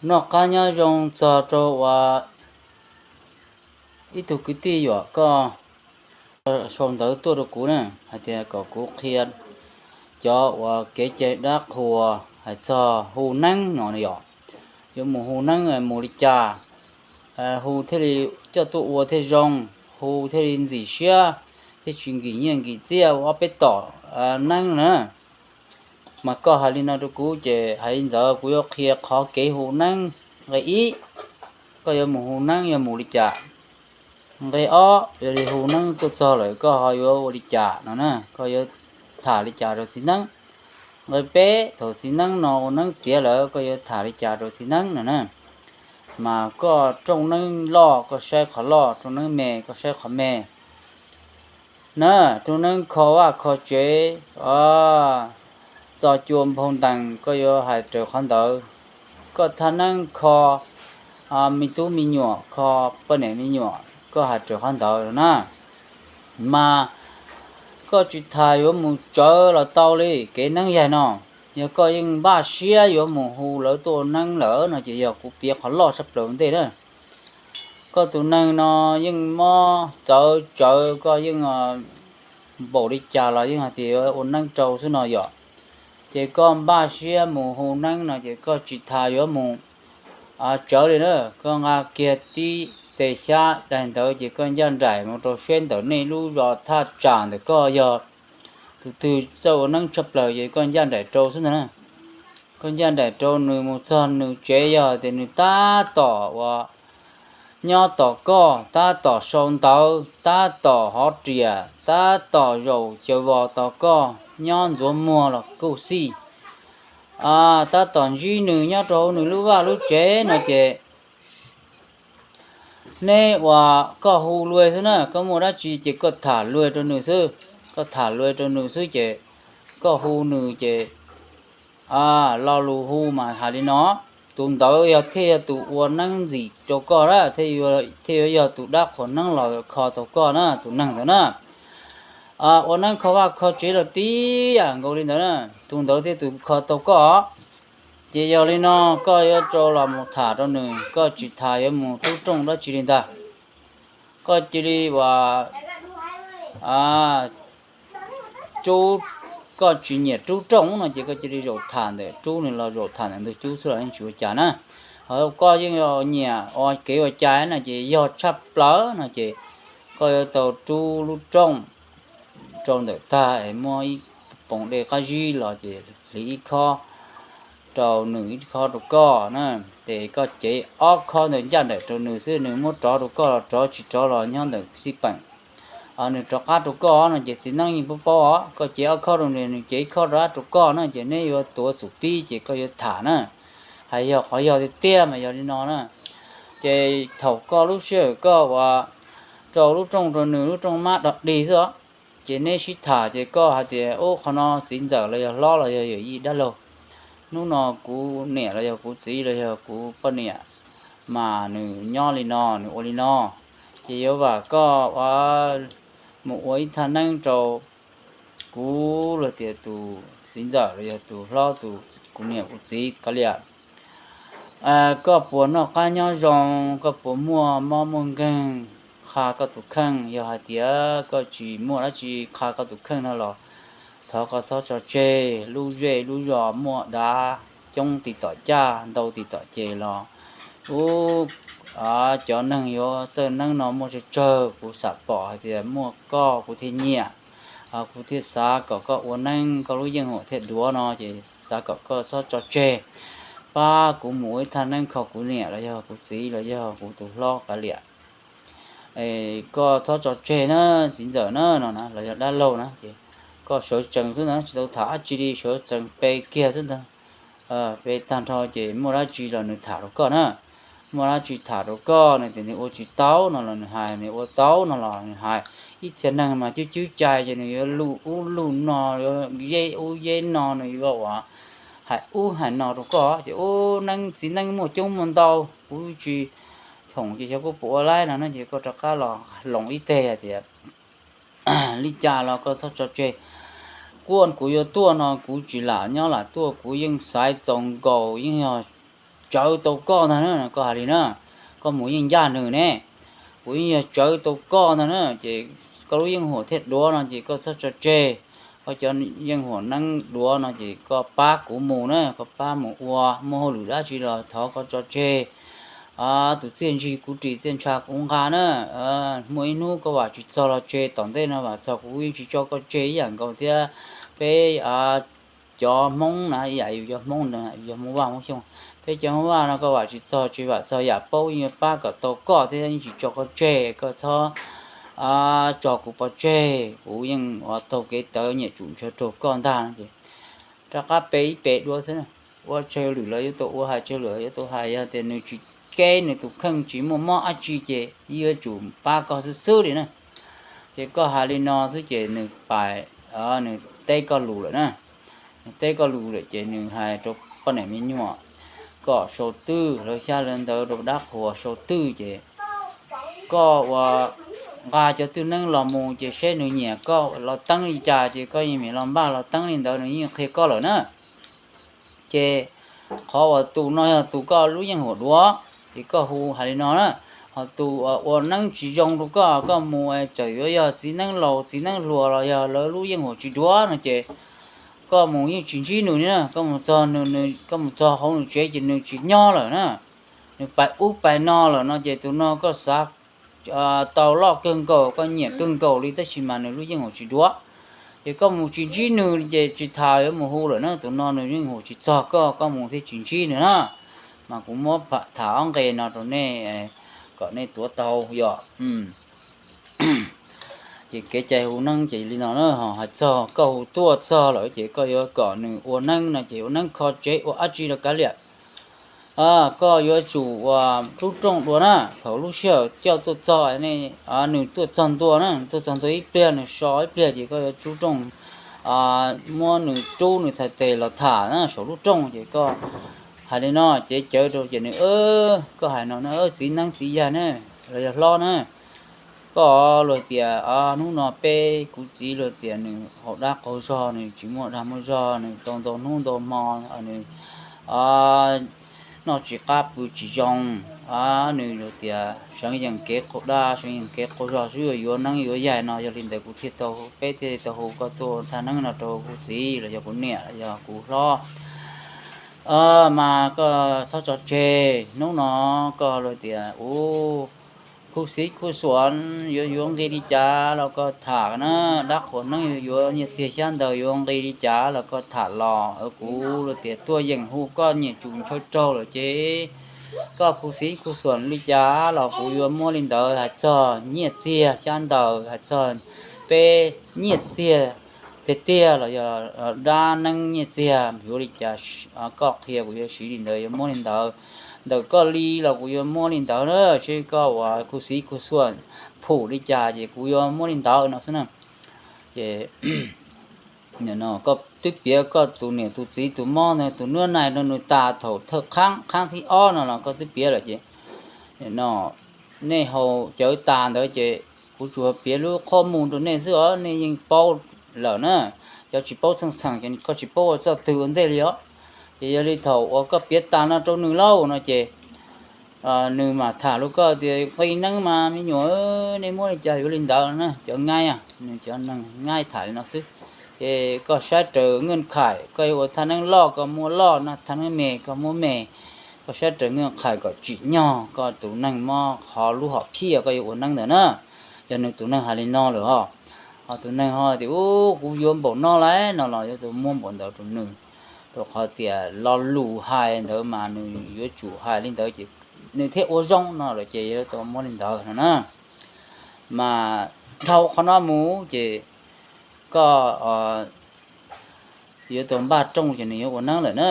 Noj qab nyob zoo txog rau uas ib tug kwv tij yuam koj sau ntawv tuaj rau kuv na, hais tias kom kuv qhia cov uas kev cai dab qhuas hais txog hu neeb no yom. Yuav mus hu neeb mus li cas, hu thiaj li coj tuaj ua thiaj zoo, hu thiaj li ntxim siab, thiaj tsis nkim nyiaj nkim txiaj ua ob peb tom neeb na. Mas koj hais li no rau kuv ces hais li ntawd kuv yuav qhia qhov kev hu neeb. Nqe ib, koj yuav mus hu neeb yuav mus li cas? Nqe ob, yog li hu neeb tuaj txog lawm koj ho yuav ua li cas no na? Koj yuav tham li cas rau txiv neeb? Nqe peb, thaum txiv neeb no ua neeb tiav lawm koj yuav tham li cas rau txiv neeb no na? Mas koj rooj neeb loj koj saib qhov loj, rooj neeb me koj saib qhov me na. Rooj neeb kho vaj kho tsev, txo cua nphau ntees koj yuav hais raws qhov ntawd. Koj thaj neeb kho me tub me nyuam, kho poj niam me nyuam koj hais raws qhov ntawd na. Mas koj tsis tham yuav mus tsawv los tau li kev neeb yaig no. Yog koj yeej npaj siab yuav mus hu lawv tuaj ua neeb lawm no ces yog kuv piav qhov loj sab plaws ua ntej na. Koj tus neeg no yeej mob txawv tsawv, koj yeej npaum li cas los yeej hais tias yuav ua neeb rau xwb no yom. Ces koj npaj siab mus hu neeb no ces koj tsis tas yuav mus tsawv li na. Koj nqa kiag tib tes xyab daig ntawd ces koj ncaj nraim mus rau seb ntawm nej lub zos thaj tsam ntawm koj yog tus twg txawj ua neeb tshaj plaws ces koj ncaj nraim rau xwb ntag na. Koj ncaj nraim rau nws mus txog nws tsev, yog tias nws tab tom uas nyob tos koj, tab tom sau ntawv, tab tom hov riam, tab tom zaum caws vos tos koj nyob ntxuav muag los kuj xij, tab tom ntsib nws nyob rau hauv nws lub vaj lub tsev no ces neb uas koj hu lus xwb na, koj muaj dab tsi ces koj tham lus rau nws xwb. Koj tham lus rau nws xwb ces koj hu nws ces lo lus hu mas hais li no: Tus ntawd yog thiaj yog tus ua neeb ntxim rau koj na, thiaj yuav yog tus dab qhuas neeb los kho tau koj na, tus neeg ntawd na. Ua neeb kho vaj kho tsev los tib yam nkaus li ntawd na, tus ntawd thiaj tus kho tau koj. Ces yog li no koj yuav rau los mus tham rau nws, koj tsis tas yuav mus rub rooj dab tsi li ntag. Koj cia li uas rub, koj tsis nyiam rub rooj no ces koj cia li zaum tham ntawm rub nws los zaum tham ntawm ntug cub xwb los yeej tsis ua cas na. Ho koj yeej nyiam ua kev ua cai no ces yog tshaj plaws no ces koj yuav tau rub lub rooj rau ntawm tag es muab ib poom dej qab zib los ces hliv ib khob rau nws ib khob rau koj na. Ces koj cev ob khob ntawd ncaj nraim rau nws xwb, nws muab rov rau koj los rov, tsis rov los nyob ntawm xij peem. Nws rov qab rau koj no ces txiv neeb yeej paub paub os. Koj cev ob khob rau nws, nws cev ib khob rov qab rau koj na, ces neb yuav tuav xus pib ces koj yuav tham na. Hais yog qhov yog tiag tiag mas yog li no na. Ces thaum koj lub sij hawm koj uas rau lub rooj rau nws, lub rooj mab dog dig xwb os, ces neb sib tham ces koj hais tias, Ub, qhov no txiv ntxawm los yog hlob los yog yawm yij dab laug, hnub no kuv niam los yog kuv txiv los yog kuv poj niam mas nws nyob li no, nws ua li no, ces yuav vam koj ua, mus ua ib thaj neeb rau kuv los tias tus txiv ntxawm los yog tus hlob, tus kuv niam kuv txiv kav liam. Koj puas noj qab nyob zoo, koj puas muaj mob muaj nkeeg qha koj tus kheej? Yog hais tias koj tsis muaj dab tsi qha koj tus kheej no los thov koj txhob tso tseg. Lub zej lub zos muaj dav coob tim tom caj, ntau tim tom ces los ub, cov neeg yuav txawj neeb no muaj tsawg tsawg. Kuv xam pom hais tias muaj koj kuv thiaj nyiam, kuv thiaj xav kom koj ua neeb, koj lub yeej huam thiaj duav no ces xav kom koj txhob tso tseg, pab kuv mus ua ib thaj neeb kho kuv niam los yog kuv txiv los yog kuv tus hlob kav liam. Koj txhob tso tseg na, txiv ntxawm na, no na los yog dab laug na, ces koj sawv tsees xwb ntag, tsis tau tham dab tsi li, sawv tsees pe kiag xwb ntag. Pe tag nrho ces muaj dab tsi los nws tham rau koj na. Muaj dab tsi tham rau koj, nws tias nws ua tsis tau no los nws hais, nws ua tau no los nws hais. Ib txhia neeg mas cwb cwb cai ces nws yuav luj ub luj no, yuav yeb ub yeb no, nws yuav ua hais ub hais no rau koj ces ub, neeb txiv neeb muaj coob muaj ntau, kuv tsis choom ces xyov kuv puas ua laib no no ces koj rov qab los loos ib teg hais tias, Li cas los koj txhob tso tseg. Kuaj kuv yuav tuaj no kuv tsis lam nyob lam tuaj, kuv yeej xaiv txaus nkaus, yeej yog tsawv tau koj ntag na, koj hais li na, koj mus yeej ncaj nws ne, kuv yeej yog tsawv tau koj ntag na. Ces koj lub yeeb huam thiaj duav no ces koj txhob tso tseg, koj cov yeeb huam neeb duav no ces koj pab kuv mus na, koj pab mus ua, muaj hauj lwm dab tsi los thov koj tso tseg. Tus txiaj ntsig kuv ris, txiaj ntsha kuv nqa na, muaj ib hnub koj vam tsis txog los tseg, tom ntej no vam txog kuv yeej tsis tso koj tseg ib yam nkaus thiab. Peb cov Hmoob na, ib yam yus cov Hmoob, yus yog Hmoob Vaj Hmoob Xyooj, peb cov Hmoob Vaj no koj vam tsis txog, tsis vam txog yam paub yeej yuav pab kom tau koj thiab, yeej tsis tso koj tseg, koj txhob tso kuv pov tseg, kuv yeej ua taug kev tawv nyiam tsum ntshaw raug koj ntag no ces rov qab pe ib pe dua xwb. Ua tsawg lwm los yuav tau ua, hais tsawg lwm los yuav tau hais, yog tias nws tsis keb nws tus kheej, tsis muaj mob dab tsi ces yuav tsum pab koj xwb xwb li na. Ces koj hais li no xwb ces nws pais, nws teb koj lus lawm na. Nws teb koj lus lawm ces nws hais rau poj niam me nyuam kom sau twj hlawv xyab hlawv ntawv rau dab qhuas sau twj ces koj ua nqa cov twj neeb los mus ces seb nws nyiam koj los teeb li cas ces koj yeej mam los npaj los teeb li ntawd, nws yeej qhia koj lawm na. Ces qhov uas tus no yog tus koj lub yeej huam duav ces koj hu hais li no na. Ho tus ua neeb tsis zoo rau koj, koj mus txawm yuav yog txiv neeb laus txiv neeb hluas los yog lawv lub yeej huam tsis duav no ces koj mus yeej tsis ntsib nws li na. Koj mus txog nws, koj mus txog hauv nws tsev ces nws tsis nyob lawm na, nws pais ub pais no lawm no ces tus no koj xav tau loj kawg nkaus, koj nyiam kawg nkaus li tab sis mas nws lub yeej huam tsis duav. Ces koj mus tsis ntsib nws ces tsis tas yuav mus hu lawm na, tus no nws yeej hu tsis txog koj, koj mus thiaj tsis ntsib nws na. Mas kuv muab tham ob nqe no rau nej kom nej tuav tau yom. Ces kev cai hu neeb ces li no na, ho hais txog koj hu tuaj txog lawm ces koj yuav kom nws ua neeb no ces ua neeb kho tsev ua dab tsi los kav liam. Koj yuav tsum ua rub rooj dua na, thaum lub sij hawm coj tuaj txog, nws tuaj txog ntua na, tuaj txog ntua ib pliag nws so ib pliag ces koj yuav rub rooj muab nws rub nws txhais tes los tham na saum lub rooj ces koj hais li no ces cawv rau ces nws, koj hais no na, txiv neeb txiv yaig na, los yog hlob na, koj luag tias hnub no peb kuv txiv luag tias nws haus dab qaug zog, nws tsis muaj dag muaj zog, nws tau ntau hnub ntau hmo nws noj tsis qab pw tsis zoo, nws luag tias seev yeem kev qaug dab seev yeem kev qaug zog xwb, yuav neeb yuav yaig no, yog li ntawd kuv thiaj tau, peb thiaj tau hu koj tuaj thaj neeb no rau kuv txiv los yog kuv niam los yog kuv hlob. Mas koj txhob tso tseg, hnub no koj luag tias ua khuv xim khuv xuam yuav yuav nqi li cas los koj tham na, dab qhuas neeb yuav yuav nyiaj txiag xyab ntawv yuav nqi li cas los koj tham los, kuv luag tias tuaj yeem hu koj nyiam tsum ntshaw raug lawm ces koj khuv xim khuv xuam li cas los kuv yuav muab li ntawd, hais txog nyiaj txiag xyab ntawv, hais txog peb nyiaj txiag tiag tiag los yog dab neeb nyiaj txiag yuav li cas koj qhia kuv yuav siv li ntawd, yuav muab li ntawd, ntawm koj li los kuv yuav muab li ntawd na, seb koj ua khuv xim khuv xuam phum li cas ces kuv yuav muab li ntawd no xwb na. Ces koj twb piav koj tus niam tus txiv tus mob ntawd tus nuab nais rau nws tas thaum thawj qhaab, qhaab thib ob no los koj twb piav lawm ces no nej haus cawv tas ntawd ces kuv tsuas piav lub qhov mus rau nej xwb os, nej yeej paub lawm na. Cov tsis paub txheej txheem ces koj tsis paub ua txoj twg ua ntej li os. Ces yog li thaum uas koj piav tas no rau nws lauj no ces nws mam tham rau koj tias nqi neeb mas me nyuam, nej muab li cas yuav li ntawd na, cov ngaib, nws cov neeg ngaib tham li no xwb. Ces koj saib raws nkeej khaim, koj yuav ua thaj neeb loj koj muab loj na, thaj neeb me koj muab me, koj saib raws nkeej khaim kom tsim nyog koj tus neeg mob qhov lub hom phiaj koj yuav ua neeb ntawd na. Yog nws tus neeg hais li no lawm ho, ho tus neeg ho tias ub kuv yuav npaum no lawm no los yuav tau muab npaum ntawd rau nws, rau qhov tias lo lus hais ntawd mas nws yuav tsum hais li ntawd ces nws thiaj ua zoo no lawm ces yuav tau muab li ntawd no na. Mas dhau qhov no mus ces koj yuav tau npaj rooj ces nws yuav ua neeb lawm na.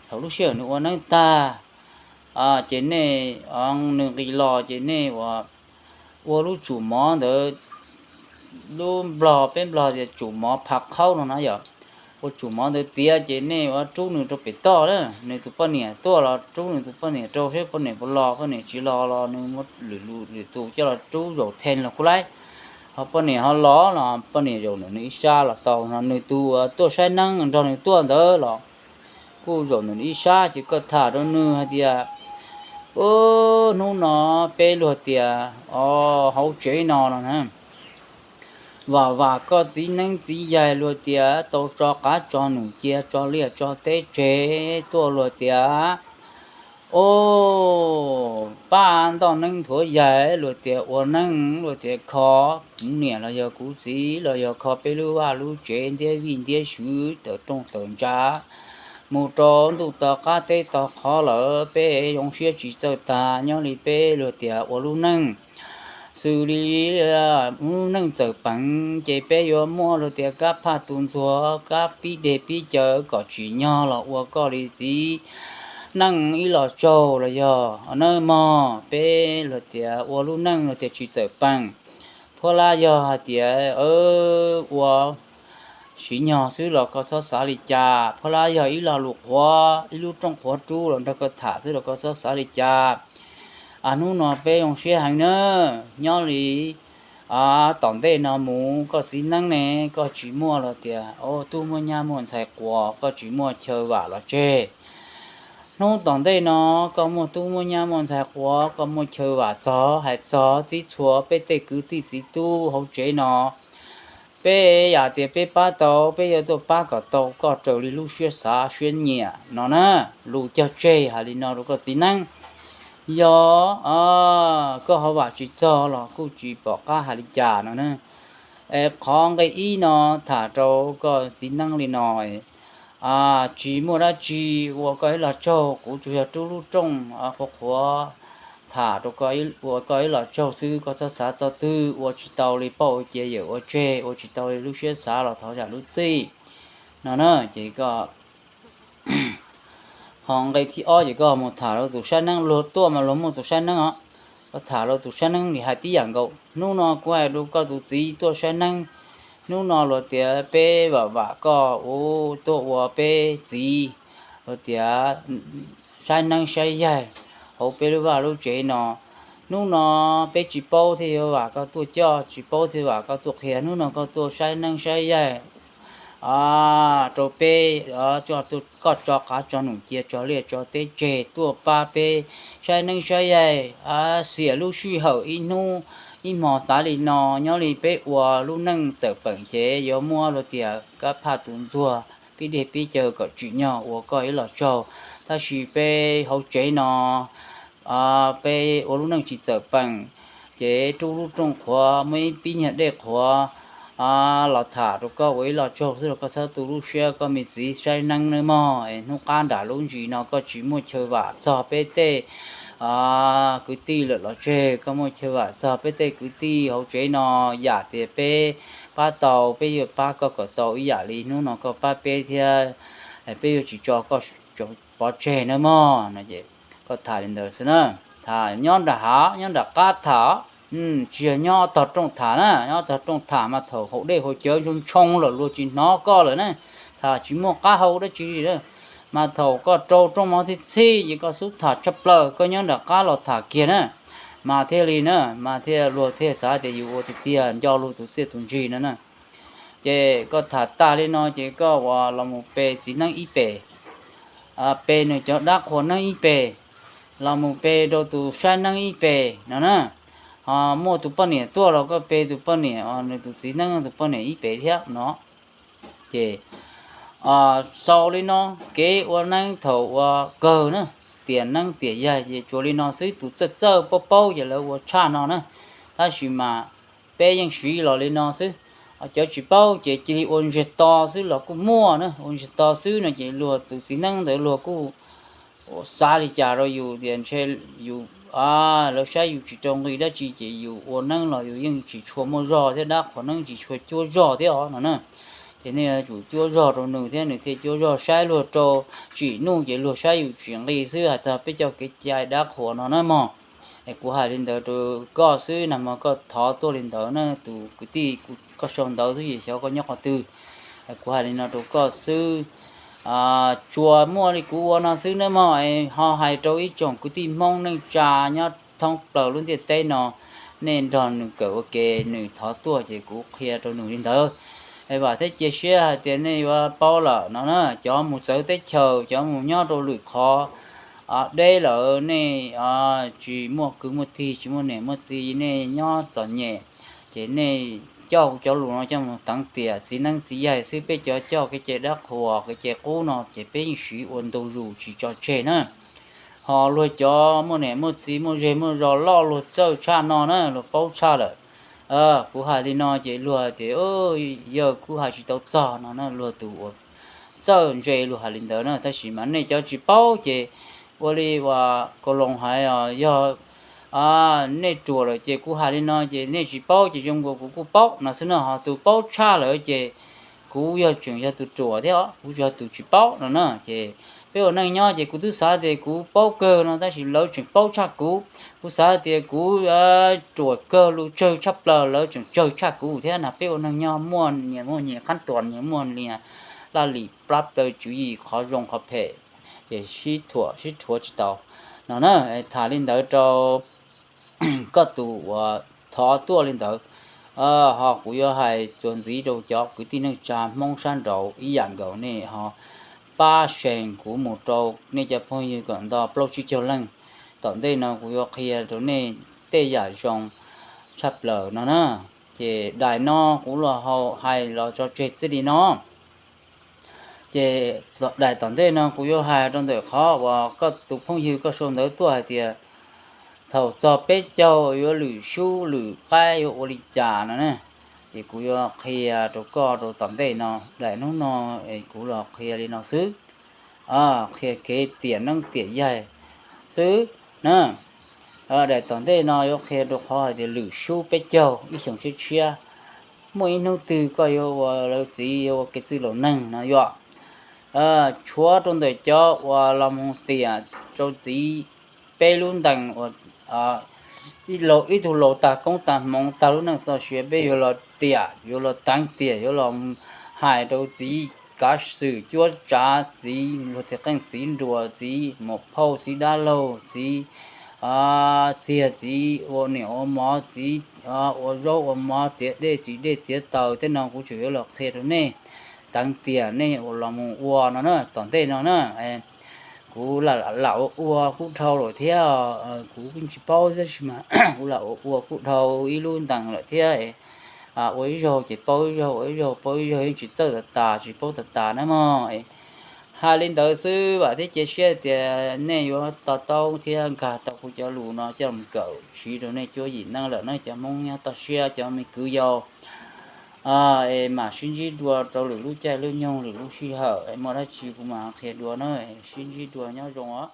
Thaum lub sij hawm nws ua neeb tag ces nej, nws nqis los ces nej ua, ua lub tsum mov ntawd, lub Nplog, peb Nplog tias tsum mov phav qhaub no na yom. Ua tsum mov ntawd tiav ces nej ua rub nws rau pem toj na, nws tus poj niam tuaj los rub nws tus poj niam rau seb poj niam puas los, poj niam tsis los los nws muab lwm lus lwm tus coj los rub zaum then los kuj laib. Ho poj niam ho los los poj niam zaum ntawm nws ib sab los tau no, nws tus tuaj saib neeb nrog nws tuaj ntawd los kuj zaum ntawm nws ib sab ces koj tham rau nws hais tias Hnub no peb luag tias, o, hauv tsev no no na, vam vam koj txiv neeb txiv yaig luag tias tau tso qav tso num cia tso liaj tso teb tseg tuaj luag tias, o, pab ntoj neeb nthuav yaig luag tias ua neeb luag tias kho kuv niam los yog kuv txiv los yog kho peb lub vaj lub tsev ntiab vij ntiab swv tawm rooj tawm ntsa mus rau ntuj tog qab teb tog qhov lawm peb zoo siab tsis txawj tag nyob li peb luag tias ua lub neej xws li lub neej txawm peev ces peb yuav muaj luag tias kab phaj tus ntxuag kab pib deg pib caw kom tsim nyog los ua koj li txiv neej ib los tsaug los yog nawb mog peb luag tias ua lub neej luag tias tsis txawm peem. Phuab lab yog hais tias ua siv nyog xwb los koj txhob xav li cas, phuab lab yog ib lo lus qhuav ib lub rooj qhuav rub los nrog koj tham xwb los koj txhob xav li cas. Hnub no peb zoo siab heev na, nyob li tom ntej no mus koj txiv neeb ne koj tsis muaj los tias tub muaj nyab muaj ntxhais quas koj tsis muaj chaw vam los tseg. Hnub tom ntej no koj muaj tub muaj nyab muaj ntxhais quas koj muaj chaw vam txog hais txog txib txhua peb tej kwv tij txiv tub hauv tsev no. Peb yam tias peb pab tau peb yuav tuaj pab kom tau koj raws li lub siab xav siab nyiam no na. Lus cog tseg hais li no rau koj txiv neeb. Yog koj ho vam tsis txog los kuj tsis pom qab hais li cas no na. Es qhov nqe ib no tham rau koj txiv neeb li no, tsis muaj dab tsi, ua koj ib los tsaug, kuv tsuas yog rub lub rooj qhuav qhuav tham rau ua koj ib los tsaug xwb, koj txhob xav txog twg, ua tsis tau li pauj cia yawm ua tseg, ua tsis tau li lub siab xav los thov zam lub txim no na. Ces ho nqe thib ob ces koj mus tham rau tus saib neeb, luag tuaj mas luag muaj tus saib neeb os. Koj tham rau tus saib neeb li hais tib yam nkaus, hnub no kuv hais rau koj tus txiv tuaj saib neeb, hnub no luag tias peb vam vam koj ua tuaj ua peb txiv, luag tias saib neeb saib yaig hauv peb lub vaj lub tsev no. Hnub no peb tsis paub thiaj yuav vam koj tuaj coj, tsis paub thiaj vam koj tuaj qhia, hnub no koj tuaj saib neeb saib yaig rau peb, koj tso qav tso num cia tso liaj tso teb tseg tuaj pab peb saib neeb saib yaig, xiam lub sij hawm ib hnub ib hmo tas li no, nyob li peb ua lub neej txawm peem ces yuav muab luag tias kab phaj tus ntxuag pib deg pib caw kom tsim nyog ua koj ib los tsaug. Tab sis peb hauv tsev no peb ua lub neej tsis txawm peem, ces rub lub rooj qhuav muaj ib pib nyuag dej qhuav los tham rau koj ua ib los tsaug xwb los koj txhob tu lub siab, koj me txiv saib neeb nawb mog. Es hnub qab nram lub ntsis no koj tsis muaj chaw vam txog peb tej kwv tij lawm los tseg, koj muaj chaw vam txog peb tej kwv tij hauv tsev no, yam tias peb pab tau peb yuav pab koj kom tau ib yam li hnub no koj pab peb thiab, peb yuav tsis tso koj pov tseg nawb mog. Koj tham li ntawd xwb na, tham nyob nram hav nyob nram qab tham, tsis yog nyob tog rooj tham na, nyob tog rooj tham mas thaum haus dej haus cawv ntshoo ntshoo lawm luag tsis hnov koj lawm na, tham tsis muaj qab hau dab tsi li. Mas thaum koj rau rooj mov txhij txhij ces koj xub tham tshaj plaws, koj nyob nram qab los tham kiag na, mas thiaj li na, mas thiaj luag thiaj xav tias yus ua tiag tiag nco luag tus txiaj tus ntsig no na. Ces koj tham tag li no ces koj ua los mus pe txiv neeb ib pes, pe nws cov dab qhuas neeb ib pes, los mus pe rau tus saib neeb ib pes no na. Ho muaj tus poj niam tuaj los koj pe tus poj niam, nws tus txiv neeb tus poj niam ib pes thiab no. Ces xaus li no, kev ua neeb thaum ua kawg na, tiam neeb tiam yaig ces tsuas li no xwb, tus txawj txawj paub paub ces lawv ua tshaj no na. Tab sis mas peb yeej siv los li no xwb. Cov tsis paub ces cia li ua ntsiag to xwb los kuj muaj na, ua ntsiag to xwb no ces luag tus txiv neeb ntawd luag kuj xav li cas rau yus tias ntshe yus, lawv saib yus tsis rau nqi dab tsi ces yus ua neeb los yus yeej tsis tshua muaj zog thiab dab qhuas neeb tsis tshua cuab zog thiab os no na. Ces nej yuav tsum cuab zog rau nws thiab nws thiaj cuab zog, saib luag rau tsim nuj ces luag saib yus tsis nqi xwb, hais txog peb cov kev cai dab qhuas no na mog. Es kuv hais li ntawd rau koj xwb, nag hmo koj thov tuaj li ntawd na tus kwv tij, koj sau ntawv xwb ces xyov koj nyob qhov twg. Kuv hais li no rau koj xwb, tsuas muaj li kuv ua no xwb nawb mog. Ho hais rau ib tsoom kwv tij Hmoob neej tsa nyob thoob plaws lub ntiaj teb no, nej nrog nws kawm ua ke, nws thov tuaj ces kuv qhia rau nws li ntawd. Es vam thiab cia siab hais tias nej yuav paub lawm no na, cov mus txawv teb chaws, cov mus nyob rau lwm qhov, deb lawm, nej tsis muaj kwv muaj tij, tsis muaj niam muaj txiv, nej nyob txom nyem, ces nej coj kuv cov lus no coj mus teev tiam txiv neeb txiv yaig xwb, peb cov coj kev cai dab qhuas kev cai qub no ces peb yeej siv ua ntu zus tsis tso tseg na. Ho luag cov muaj niam muaj txiv muaj zej muaj zos loj luag txawj tshaj no na, luag paub tshaj lawm. Kuv hais li no ces luag tias yawg kuj hais tsis tau txog no na, luag tus uas txawj ntse luag hais li ntawd na, tab sis mas nej cov tsis paub ces ua li uas Kaus Loos hais, yog nej ruam lawm ces kuv hais li no ces nej tsis paub ces zoo nkaus kuv kuj paub no xwb no, ho tus paub tshaj lawm ces kuv yog tseem yog tus ruam thiab os, kuv tsis yog tus tsis paub no na. Ces peb ua neej nyob ces kuv twb xav tias kuv paub kawg no tab sis lawv tseem paub tshaj kuv. Kuv xav tias kuv ruam kawg lus tsawg tshaj plaws lawv tseem tsawg tshaj kuv thiab na. Peb ua neej nyob muaj nyias muaj nyias qab tuas, nyias muaj nyias laj lim plab plaws tswv yim qhov zoo qhov phem, ces sib thuam sib rhuav tsis tau no na. Tham li ntawd rau koj tus uas thov tuaj li ntawd. Ho kuv yuav hais txuas ntxiv rau cov kwv tij neej tsa Hmoob sab nraud ib yam nkaus, nej ho pab share kuv mus rau nej cov phooj ywg kom nto plaub tsib caug leej. Tom ntej no kuv yuav qhia rau nej tej yam zoo tshaj plaws no na. Ces daim no kuv los hais los tso tseg txij li no. Ces daim tom ntej no kuv yuav hais rau ntawm qhov uas koj tus phooj ywg koj sau ntawv tuaj hais tias thaum txog peb caug yuav lwm sub lwm qaib yuav ua li cas no na. Ces kuv yuav qhia rau koj rau tom ntej no, daim hnub no kuv los qhia li no xwb, qhia kev tiam neeb tiam yaig xwb na. Daim tom ntej no yuav qhia rau qhov hais tias lwm sub peb caug ib xyoos tshiab tshiab, muaj ib hnub twg koj yuav ua lawv txiv yuav ua kev txwj laus neeg no yuav tshuav rau ntawm cov uas los mus tiam rau txiv peb lub ntees uas ib tug laus tag koob tag hmoov tag lub neej txoj sia peb yuav los tiam yuav los teev tiam yuav los hais rau txiv kav xwm cuab tsav, txiv luag tias qeej txiv nruas, txiv muam phauj, txiv dab laug, txiv txiag, txiv ua niam ua mov, txiv ua zaub ua mov, txiav dej txiv dej txiav taws, tej no kuv tseem yuav los qhia rau nej, teev tiam nej los mus ua no na. Tom ntej no na kuv lam ua ua kuj dhau lawm thiab, kuv kuj tsis paub tab sis mas kuv lam ua ua kuj dhau ib lub ntees lawm thiab. Ua ib zaug ces paub ib zaug, ua ib zaug paub ib zaug, yeej tsis txawj tas tas tsis paub tas tas na mog. Hais li ntawd xwb vam thiab cia siab tias nej yuav to taub thiab nkag tau kuv cov lus no coj mus kawm siv rau nej cuab yim neej lawm na cov Hmoob nyob toj siab cov me kwv yau. Es mam sib ntsib dua rau lwm lub caij lub nyoog lwm lub sij hawm, muaj dab tsi kuv mam qhia dua na. Sib ntsib dua, nyob zoo os.